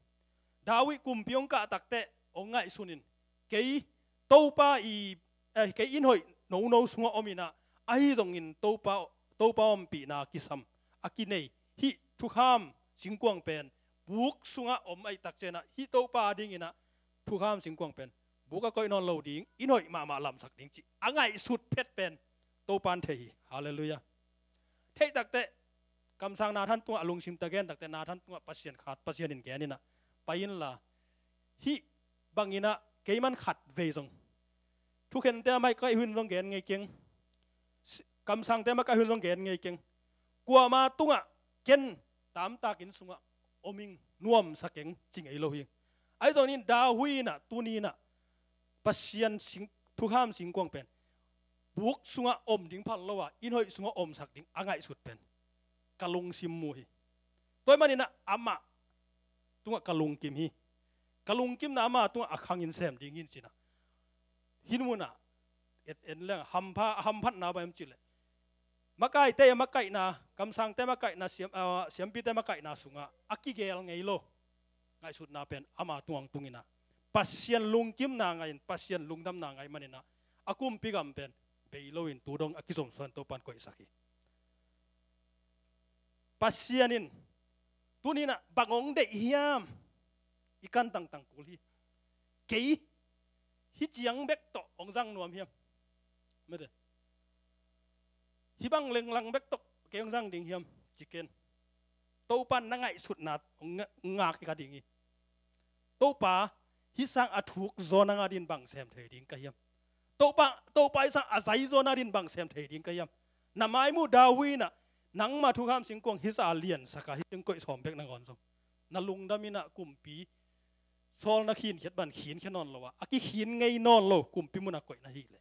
David kumpi hong kah takteh hong ngaihsun in, kei Topa i, eh, kei inn hoih nono sungah om in ah, ahi zongin Topa, Topa ompihna kisam a kinei hih thukham singkuang pen buk sungah om ahih tak ciangin ah, hih Topa adingin ah thukham singkuang pen buk a koih nawn lo ding, inn hoih mahmah lamsak ding cih a ngaihsut phet pen Topa in thei hi. Halleluiah. Theih takteh, kamsang Nathan tungah a lungsim ta gen takteh, Nathan tungah Pasian khat, Pasian in gen in ah, pai inla, hih bangin ah keiman khat vei zong, thukhente mah ka hun zong gen ngei keng, kamsangte mah ka hun zong gen ngei keng, kuama tungah ken tamtakin sungah om ing, nuamsa keng ci ngei lo hi. Ahi zongin David in ah tuni in ah Pasian sing, thukham singkuang pen buk sungah om ding phal lo a, inn hoih sungah omsak ding a ngaihsut pen ka lungsim mu hi. Tua ahih manin ah amah tungah ka lungkim hi. Ka lungkimna amah tungah a khangin sem ding hi in ci in ah, hih munah et en leng hampha, a hamphatna bang hiam cihleh, makaite makaihna, kamsangte makaihna, siam, ah, siampite makaihna sungah a kigel ngei lo ngaihsutna pen ama tungah tung in ah, Pasian lungkimna ngah in, Pasian lungdamna ngah ahih manin ah, a kumpi gam pen bei loin tu dong a kizomsuan Topa in koihsak hi. Pasian in tuni in ah bang hong deih hiam? I kan tangtang kul hi. Kei hih ciang bek tawh hong zang nuam hiam? Mete. Hih bang lenglang bek tawh kei hong zang ding hiam? Ci ken. Topa in na ngaihsutna hong nga-, ngak hi ka ding hi. Topa, hih sang a thuk zaw nang adin bang sem thei ding ka hiam? Topa, Topa, hih sang a zai zaw nang adin bang sem thei ding ka hiam? Na maimu David in ah, nangma thukham singkuang hih sa a liansak a, hih singkuang sawm bek nangawn zong na lungdam in ah kumpi sawl na khinkhiat bang khinkhiat nawn lo a, a kikhin ngei nawn lo kumpi munah koih na hih leh,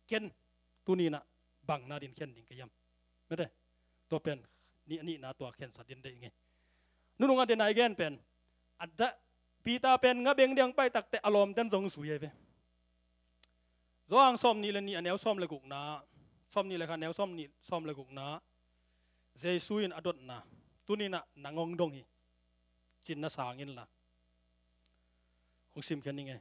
ken tuni in ah bang na ding khen ding ka hiam? Mete. Tua pen nih, nihna tua khensat ding deih ngei. Nunung a dena i gen pen, a da, Peter pen nga beng ding pai takteh a lawmten zong zui ahi ve. Johan sawmnih le nih a neu sawm le gukna, sawmnih le khat a neu sawmnih, sawm le gukna, Jesu in a dotna, tuni in ah nang hong dong hi, ci in na sang inla. Hong simkhia ning ei.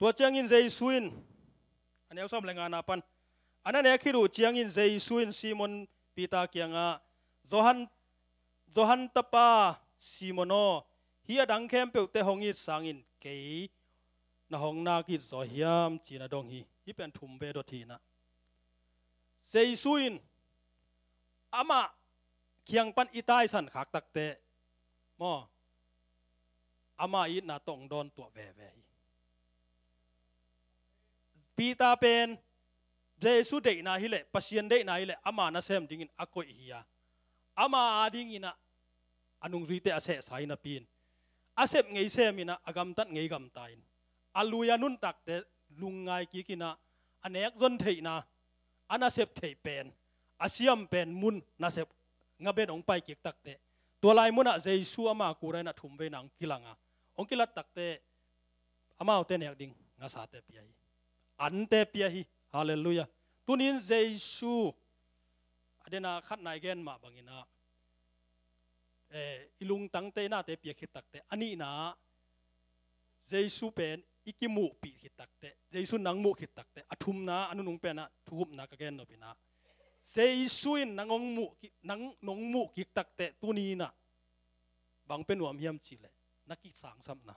Tua ciangin Jesu in, a neu sawm le ngana pan, a na nek khit uh ciangin Jesu in Simon Peter kiangah, Johan, Johan tapa Simon aw, hih a dang khempeuhte hong it sangin kei na hong nak it zaw hiam, ci in a dong hi. Hih pen thum vei dot hi in ah, Jesu in amah kiang pan i taisan khak takteh maw, ama itna tawh hong dawn tuah veve hi. Peter pen Jesu deihna hileh, Pasian deihna hileh, ama nasem dingin a koih hi a, ama adingin ah a nungzuite a sehsa hi napi in, a sep ngei sem in ah, a gamtat ngei gamta in, a lui a nuntakte lungngai kik in ah, a nek zon theihna, a nasep theih pen, a siam pen mun nasep ngaben hong pai kik takteh, tua lai munah Jesu ama kura in ah thum veina hong kilang a, hong kilat takteh, amaute nek ding ngasate pia hi. Ante pia hi. Halleluiah. Tunin Jesu a dena khatna i gen mah bangin ah, eh, i lungtangte i nate pia khit takteh, a nihna ah Jesu pen i kimuhpih khit takteh, Jesu nang muh khit takteh, a thumna, a nunung pen ah thukhupna ka gen nop in ah, Jesu in nang hong muh ki-, nang nong muh kik takteh, tuni in ah bang pia nuam hiam cih leh, na kisangsapna,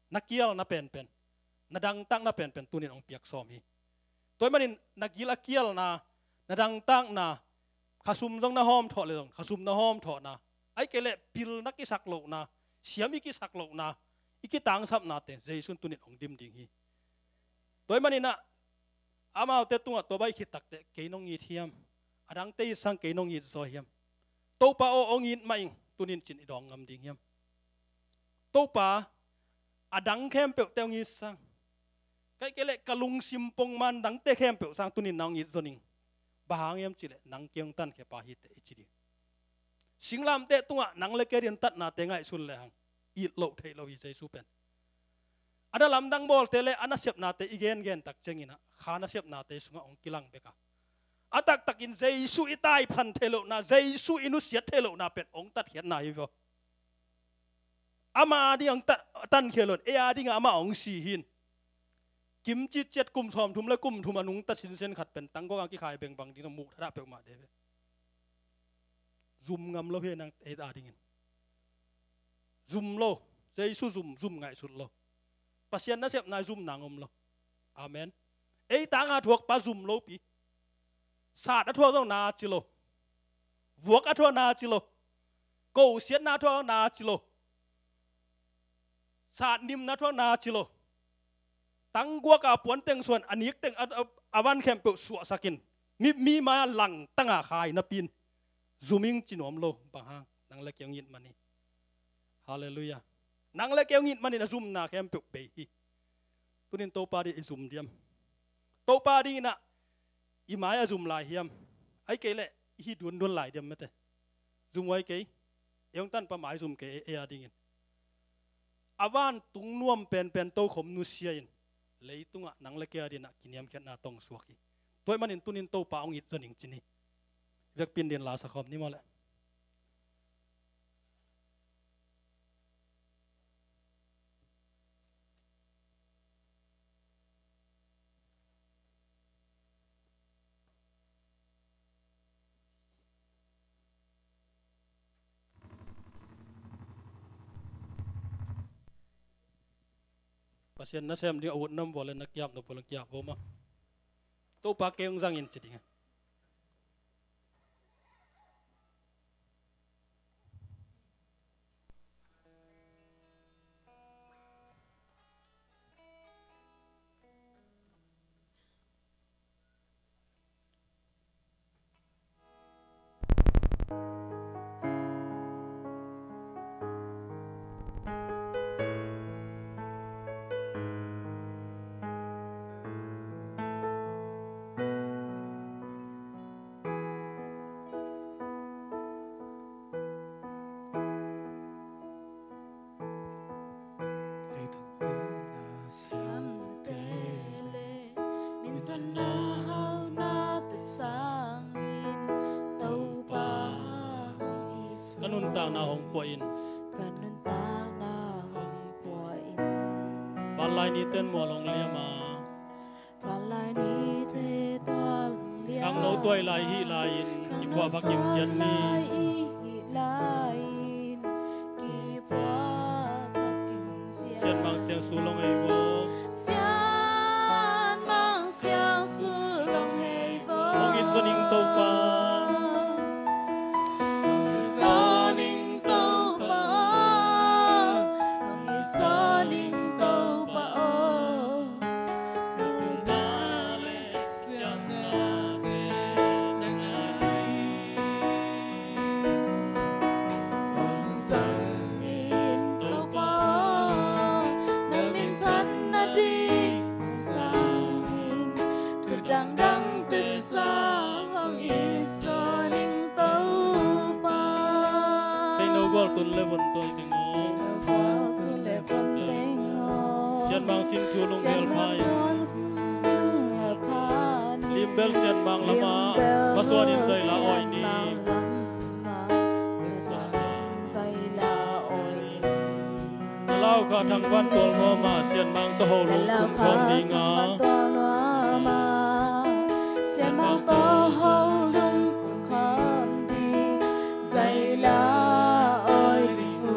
na kialna penpen, na dangtakna penpen tunin hong piak sawm hi. Tua ahih manin na gil a kialna, na dangtakna, khasum zong na hawm thawh leh zong khasum na hawm thawhna, ahih kei leh pil na kisak lohna, siam i kisak lohna, i kitangsapnate Jesu in tunin hong dim ding hi. Tua ahih manin ah amaute tungah tua bang i khit takteh, kei nong it hiam? A dangte it sang kei nong it zaw hiam? Topa aw, hong it mah ing, tunin cin i dawng ngam ding hiam? Topa, a dang khempeuhte hong it sang, ka hih kei leh ka lungsim pongman dangte khempeuh sang tunin nang hong it zaw ning. Bang hang hiam cih leh nang kei hong tankhia pa hi teh, i ci ding. Singlamteh tungah nang le kei adingin tatnate ngaihsun lehang, it loh theih lo hi Jesu pen. A na lamdang bawlte le a nasepnate i gengen tak ciangin ah, kha nasepnate sungah hong kilang bek a, a taktakin Jesu i taiphan theih lohna, Jesu i nusiat theih lohna pen hong tatkhiatna hi vaw. Ama ading hong ta-, tankhia lo in, ei adingah amah hong si hi in. Kim citciat kum sawmthum le kum thum a nungta sinsen khat pen tangguak a kikhai beng bang ding a, muh thadah peuhmah de ve. Zum ngam lo hi nang ei adingin. Zum lo. Jesu zum, zum ngaihsut lo. Pasian nasepna zum nang om lo. Amen. Ei tanga thuakpa zum lopi. Sat a thuak zong na ci lo. Vuak a thuak na ci lo. Kosiatna thuak na ci lo. Satnimna thuak na ci lo. Tangguak a puanteng suan a nikteng a, a, a van khempeuh suahsakin, mi, mi mai-ah langtanga khai napi-in, zum ing ci nuam lo. Bang hang? Nang le kei hong it man hi. Halleluiah. Nang le kei hong it manin a zumna khempeuh bei hi. Tunin Topa ading i zum diam? Topa adingin ah i mai a zum lai hiam? Ahih kei leh i hi duanduan lai diam mate? Zum huai kei. Ei hong tanpa mai zum kei, ei, ei adingin. A vantung nuam penpen tokhom nusia in, leitungah nang le kei adingin ah kiniamkhiatna tawh hong suak hi. Tua ahih manin tunin Topa hong it zaw ning ci ni. Vekpi-in din la sa khawm ni maw leh. Pasian nasem ding a ut nam vua le na kiap nop vua le kiap vua maw. Topa kei hong zang in ci ding a. Leitung pilna siamnate le minthanna haunate sangin Topa hong it zaw. Ka nuntakna hong puah in. Ka nuntakna hong puah in. Vanlai nite'n mual hong liam a. Vanlai nite tual hong liam a. Khangno tuai lai i hih lai-in kiphuah va kim ciat ni. Khangno tuai lai i hih lai-in kiphuah va kim ciat. Sianmang siangsu long hei vo. Sianmang siangsu long hei vo. Hong it zaw ning Topa. Hong it zaw ning Topa. Hong it zaw ning Topa aw. Sianmang sin thu lunggelphai. Limbel Sianmang lama masuanin zaila awi ni. Lau kha thangvan tual nuama Sianmang taho lung kum khawm dinga. Sianmang taho lung kum khawm ding. Zaila awi ding uh.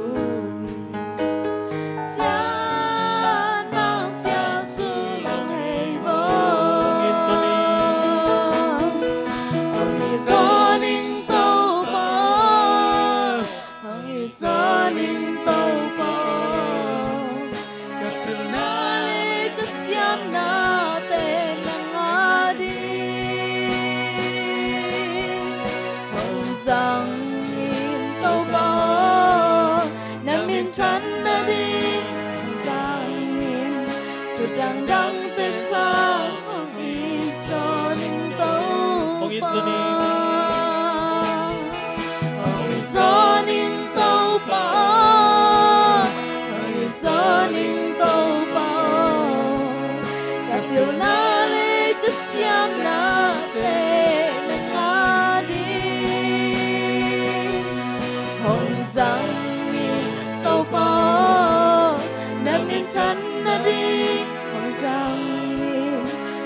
Sianmang siangsu lawng hei vo. Hong i zawning Topa. Hong i zawning Topa. Ka pilna le ka siamnate nang a ding. Hong zangin Topa aw, na minthan nading. Hong zangin thu dangdangte sang. Hong i zawning Topa. Hong i zawning. Hong i zawning Topa. Hong i zawning Topa. Ka pilna le ka siamnate nang a ding. Hong zangin Topa aw, na minthan nading. Hong zangin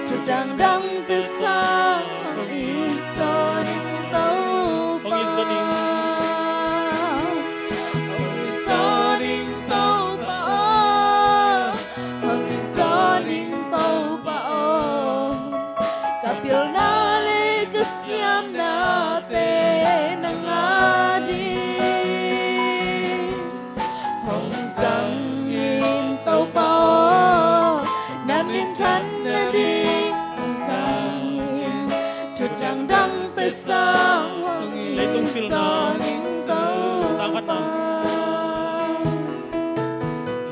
thu dangdangte sang. Hong i zawning Topa. Hong i zawning. Hong i zawning Topa aw. Hong i zawning Topa aw. Ka pilna le ka siamnate nang a ding. Hong zangin Topa aw, na minthan nading. Hong zangin thu dangdangte sang. Hong i zawning Topa. Leitung pilna.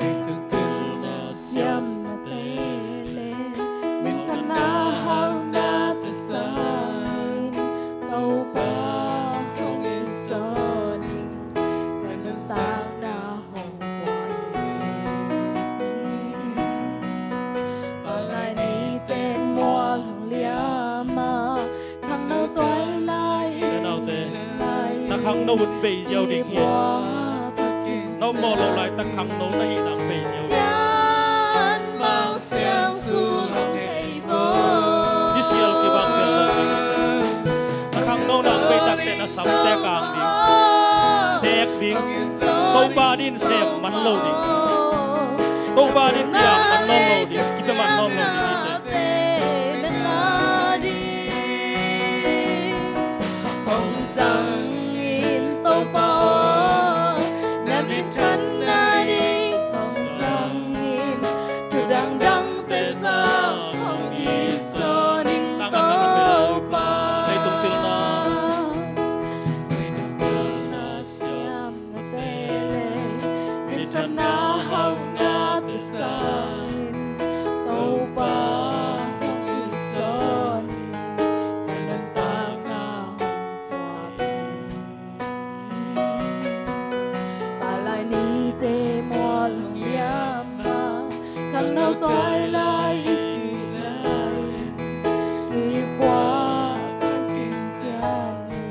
Leitung pilna siamnate le minthanna haunate sangin Topa hong i zawning. Ka nuntakna hong pua in. Palai nite mual hong liam a, khangno tuailai. Te naute, na khangno un bei ziau ding hi. Na mawh lo laitak khangno na hih nang bei ziau ding. Sianmang siangsu lawng hei vo. Kisial kibang vel lo ding. Na khangno nang bei takteh na samte kang ding. Nek ding. Topa din sem man lo ding. Topa din kiam man nawn lo ding. Kipia man nawn lo ding. Nang a ding. Hong zangin Topa aw, na minthan nading. Hong zangin thu dangdangte sang. Hong i zawning Topa. Leitung pilna. Leitung pilna siamnate le minthanna haunate sangin Topa hong i zawning. Ka nuntakna hong pua in. Palai nite mual hong liam a, khangno tuailai i hih lai-in kipuak kan kin cian hi.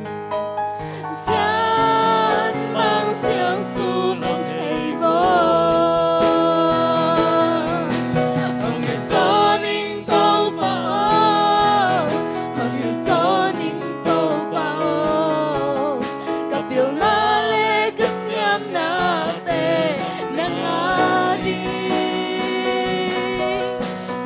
Sianmang siangsu lawng hei vo. Hong i zawning Topa aw, hong i zawning Topa aw. Ka pilna le ka siamnate nang a ding.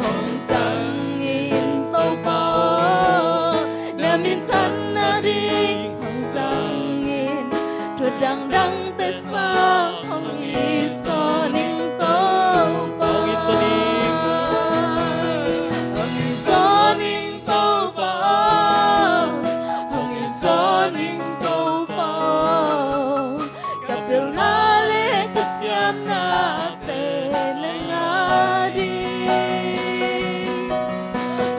Hong zangin Topa aw, na minthan nading. Hong zangin thu dangdangte sang. Hong i zawning Topa. Hong i zawning. Hong i zawning Topa aw. Hong i zawning Topa aw. Ka pilna le ka siamnate nang a ding.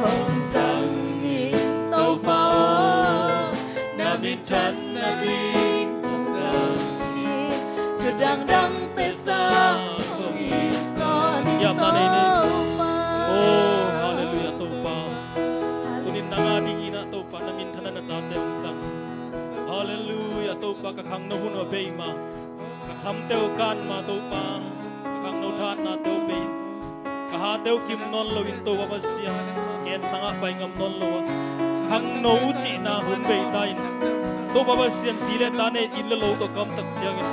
Hong zangin Topa aw, na minthan nading. Hong zangin thu Ka khangno hun uh a bei ma, ka khamte uh kan ma Topa, ka khangno thahatnate uh bei. Ka hate uh kim nawn loin Topa Pasian, ken sangah pai ngam nawn lo a, khangno cihna hun bei ta in. Topa Pasian, zi le ta nei, inn le lo tawh kamtak ciangin,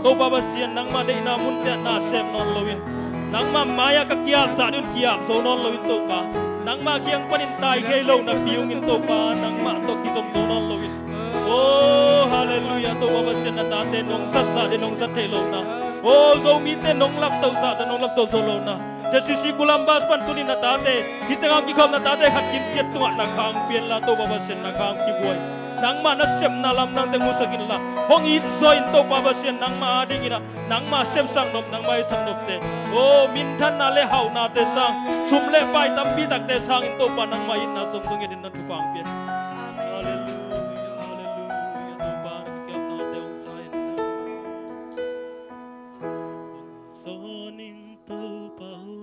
Topa Pasian, nangmah deihna munte ah na sem nawn loin, nangmah mai-ah ka ki-ap zah ding un ki-ap zo nawn loin Topa, nangmah kiang panin taikhei lo napi ung in Topa, nangmah tawh kizom zo nawn loin. Oh, halleluiah, Topa Pasian, na tate nong zat zah ding nong zat theih lohna, oh, Zomite nong laptoh zah ding nong laptoh zo lohna, J C C Columbus pan tuni na tate, hih tengah kikhop na tate khat kim ciat tungah na khang pia inla, Topa Pasian, na khang kibuai. Nangmah na sepna lamdangte musak inla, hong it zaw in Topa Pasian, nangmah adingin ah, nangmah sepsak nop, nangmah itsak nopte, oh, minthanna le hauhnate sang, sum le pai tampi takte sangin Topa, nangmah itna zong zong nget in na thupha pia in. Halleluiah, halleluiah, Topa, na kiapnate hong sa in. Hong zawn ing Topa aw,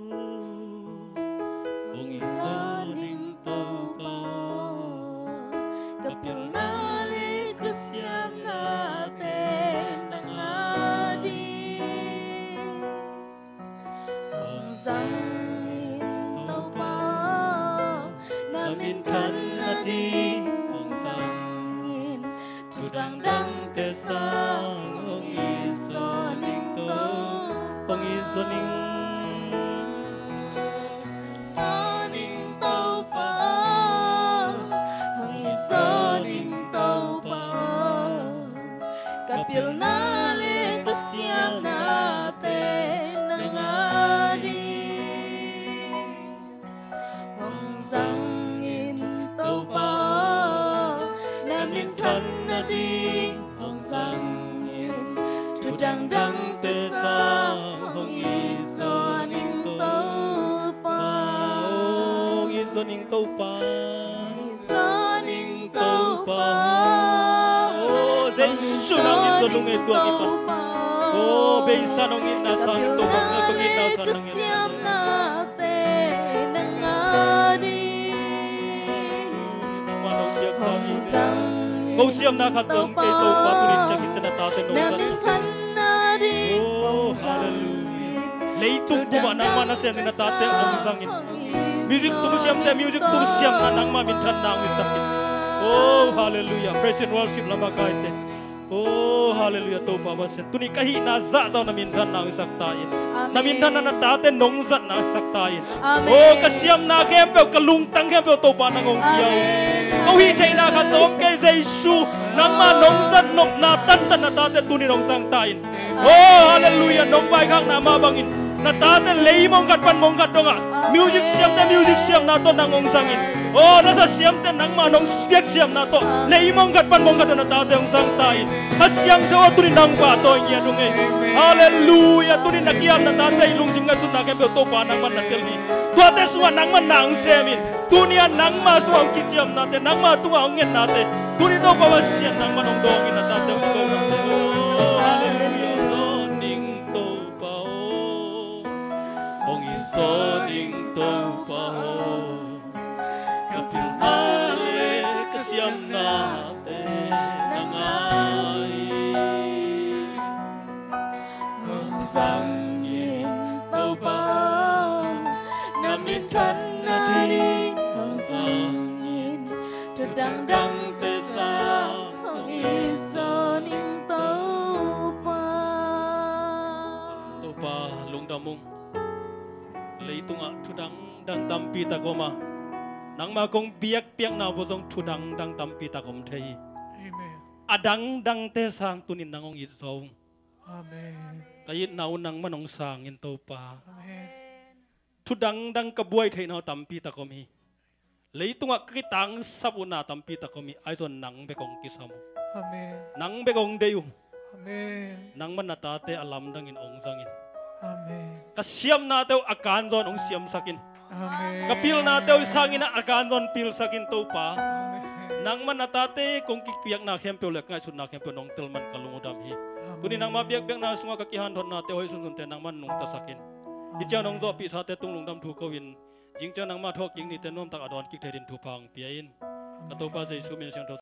hong zawn ing Topa aw, ka pilna le ka siamnate nang ading. Hong zang in Topa aw, na minthan nading hong zang in. Thu dangdangte sang hong it zaw ning Topa, hong it zaw ning. Zaw ning Topa, hong it zaw ning Topa, ka pilna le ka siamnate nang ading. Hong zang in Topa aw, na minthan nading hong zang in. Thu dangdangte sang hong it zaw ning Topa. Hong it zaw ning Topa. Hong it zaw ning Topa. Oh, Jesu nang it zaw lung ei tuak i pan. Oh, beisa nong itna sang in Topa, nong itna sang nang in. Ko siamna khat zong kei Topa, tuni ciang hi sena tate nong zang. Oh, halleluiah. Leitung pumah nangmah na siam in na tate hong zang in. Music tum siamte, music tum siamna nangmah minthanna hong hisak in. Oh, halleluiah. Praise and worship lamah kaite. Oh, halleluiah, Topa Pasian. Tuni ka hihna zahzah na minthanna hong hisak ta in. Na minthanna na tate nong zatna hong hisak ta in. Oh, ka siamna khempeuh, ka lungtang khempeuh Topa nang hong pia un. Ko hih theihna khat zong om kei Jesu. Nangmah nong zat nopna tantan na tate tuni nong zang ta in. Oh, halleluiah, nong vaikhakna mah bangin na tate lei mong khat pan mong khat dongah music siamte music siamna tawh nang hong zang in. Oh, na za siamte nangmah nong biak siamna tawh lei mong khat pan mong khat dongah na tate hong zang ta in. Kha Siangtho aw, tuni nang pahtawi ngiat ung ei. Halleluiah, tuni na ki-ap na tate i lungsim ngaihsutna khempeuh Topa nangman na tel hi. Tuate sungah nangman na hong sem in. Tuni-ah nangmah tungah hong kiciamnate, nangmah tungah hong ngetnate, tuni Topa Pasian nangman hong dawng in na tate hong ko nangte. Oh, halleluiah. Hong it zaw ning Topa aw. Hong it zaw ning Topa aw. Ka pilna le ka siamnate nang ading. Hong zang in Topa, na minthan nading hong zang in. Thu dangdangte sang hong it zaw ning Topa. Topa, lungdam ung. Leitungah thu dangdang tampi tak om a, nangma kong biakpiakna uh zong thu dangdang tampi tak om thei hi. Amen. A dangdangte sang tunin nang hong it zaw ung. Amen. Ka itna uh nangman hong sang in Topa. Amen. Thu dangdang ka buai theihna uh tampi tak om hi. Leitungah ka kitangsap uh na tampi tak om hi. Ahi zong nang bek hong kisam uh. Amen. Nang bek hong deih uh. Amen. Nangman na tate a lamdangin hong zang in. Amen. Ka siamnate uh a kanzawn hong siamsak in. Amen. Ka pilnate uh sangin a kanzawn pilsak in Topa. Amen. Nangman na tate kong kipiakna khempeuh le ngaihsutna khempeuh nong tel man ka lung uh dam hi. Amen. Tuni nangma biakpiakna sungah ka kihanthawnate hoih sunsunte nangman nungtasak in. Amen. Hih ciang nong zawhpihsate tung lungdam thu ko in. Zing ciang nangma thawhkik nite nuamtak a dawn kik thei din thupha hong pia in. Ka Topa Jesu min siangtho